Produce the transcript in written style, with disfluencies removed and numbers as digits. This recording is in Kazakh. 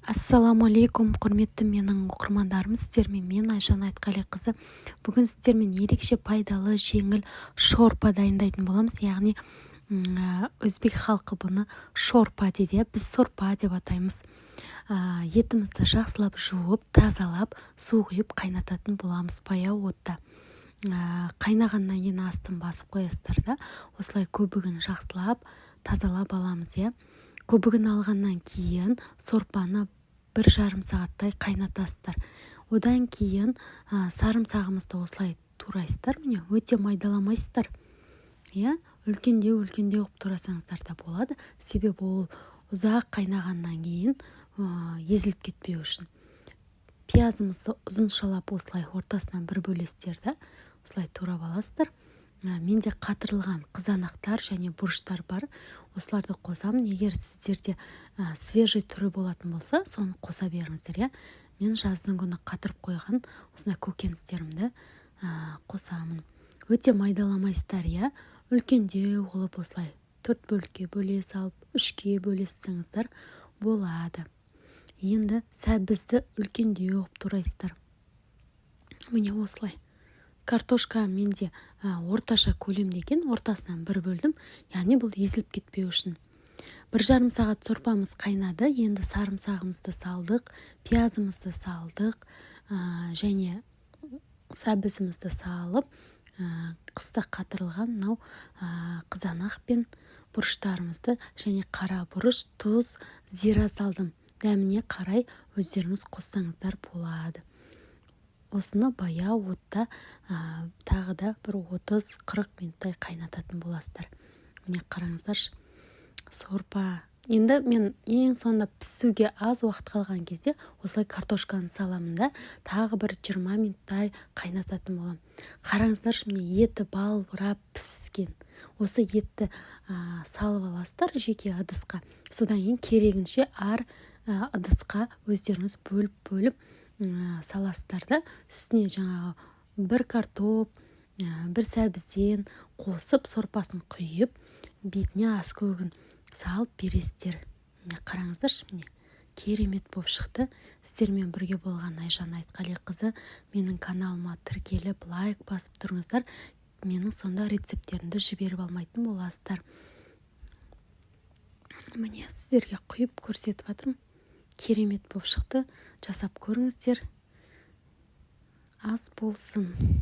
Ассалаумағалейкум, құрметті менің оқырмандарым! Сіздермен мен, Айжан Айтқалиқызы. Бүгін сіздермен ерекше пайдалы, жеңіл шорпа дайындайтын боламыз. Яғни өзбек халқы бұны шорпа дейді, біз сорпа деп атаймыз. Етімізді жақсылап жуып, тазалап, су құйып қайнататын боламыз баяу отта. Қайнағаннан кейін астын басып қоясыздар да, осылай көбігін жақсылап тазалап аламыз, иә. Көбігін алғаннан кейін сорпаны 1,5 сағаттай қайнатасыздар. Одан кейін сарымсағымызды осылай турайсыздар. Міне, өте майдаламайсыздар, иә, үлкендеу үлкендеу қылып турасаңыздар да болады, себебі ол ұзақ қайнағаннан кейін езіліп кетпеу үшін. Пиязымызды ұзыншалап, осылай ортасынан бір бөлесіздер да, осылай турап аласыздар. Менде қатырылған қызанақтар және бұрыштар бар, осыларды қосамын. Егер сіздерде свежий түрі болатын болса, соны қоса беріңіздер, иә. Мен жаздың күні қатырып қойған осындай көкөністерімді қосамын. Өте майдаламайсыздар, иә, үлкендеу қылып осылай төрт бөлікке бөле салып, үшке бөлесіңіздер болады. Енді сәбізді үлкендеу қылып турайсыздар, міне, осылай. Картошка менде орташа көлемде екен, ортасынан бір бөлдім, яғни бұл езіліп кетпеу үшін. 1,5 сағат сорпамыз қайнады. Енді сарымсағымызды салдық, пиязымызды салдық және сәбізімізді салып, қыста қатырылған мынау қызанақ пен бұрыштарымызды және қара бұрыш, тұз, зира салдым. Дәміне қарай өздеріңіз қоссаңыздар болады. Осыны баяу отта тағы да бір 30-40 минуттай қайнататын боласыздар. Міне, қараңыздаршы, сорпа. Енді мен ең соңында, пісуге аз уақыт қалған кезде, осылай картошканы саламын да, тағы бір 20 минуттай қайнататын боламын. Қараңыздаршы, міне, еті балбырап піскен. Осы етті салып аласыздар жеке ыдысқа. Содан кейін керегінше әр ыдысқа өздеріңіз бөліп-бөліп саласыздар да, үстіне жаңағы бір картоп, бір сәбізден қосып, сорпасын құйып, бетіне аскөгін салып бересіздер. Міне, қараңыздаршы, міне, керемет болып шықты. Сіздермен бірге болған Айжан Айтқалиқызы. Менің каналыма тіркеліп, лайк басып тұрыңыздар, менің сонда рецепттерімді жіберіп алмайтын боласыздар. Міне, сіздерге құйып көрсетіп жатырмын. Керемет болып шықты, жасап көріңіздер. Ас болсын!